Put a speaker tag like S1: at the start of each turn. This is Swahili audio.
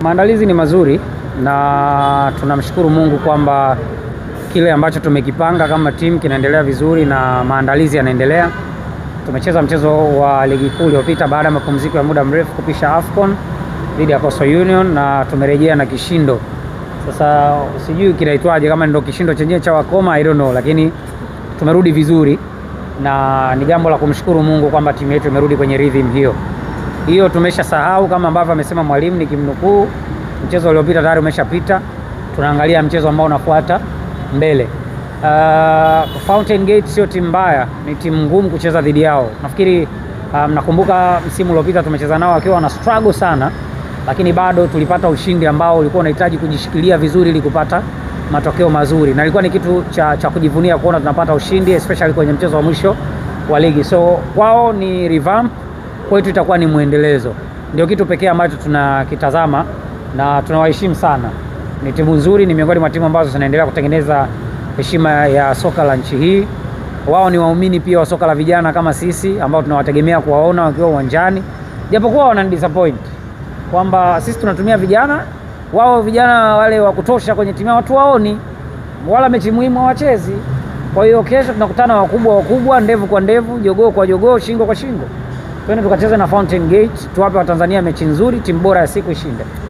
S1: Maandalizi ni mazuri na tunamshukuru Mungu kwamba kile ambacho tumekipanga kama timu kinaendelea vizuri na maandalizi yanaendelea. Tumecheza mchezo wa ligi kuu uliopita baada ya mapumziko ya muda mrefu kupisha AFCON dhidi ya Coastal Union na tumerejea na kishindo. Sasa sijui kinaitwaje, kama ndio kishindo chenyewe cha wakoma, I don't know, lakini tumerudi vizuri na ni jambo la kumshukuru Mungu kwamba timu yetu imerudi kwenye rhythm hiyo. Hiyo tumeshasahau kama ambavyo amesema mwalimu, nikimnukuu, mchezo uliopita tayari umeshapita, tunaangalia mchezo ambao unafuata mbele. Fountain Gate sio timu mbaya, ni timu ngumu kucheza dhidi yao. Nafikiri nakumbuka msimu uliopita tumecheza nao wakiwa wana struggle sana, lakini bado tulipata ushindi ambao ulikuwa unahitaji kujishikilia vizuri ili kupata matokeo mazuri, na ilikuwa ni kitu cha kujivunia kuona tunapata ushindi especially kwenye mchezo wa mwisho wa ligi. So kwao ni revamp, kwetu itakuwa ni mwendelezo. Ndio kitu pekee ambacho tunakitazama na tunawaheshimu sana. Ni timu nzuri, ni miongoni mwa timu ambazo zinaendelea kutengeneza heshima ya soka la nchi hii. Wao ni waumini pia wa soka la vijana kama sisi ambao tunawategemea kuwaona wakiwa uwanjani, japokuwa wana disappoint kwamba sisi tunatumia vijana, wao vijana wale wa kutosha kwenye timu yao hatuwaoni, wala mechi muhimu hawachezi. Kwa hiyo kesho tunakutana wakubwa wakubwa, ndevu kwa ndevu, jogoo kwa jogoo, shingo kwa shingo. Twende tukacheze na Fountain Gate, tuwape Watanzania mechi nzuri, timu bora ya siku ishinde.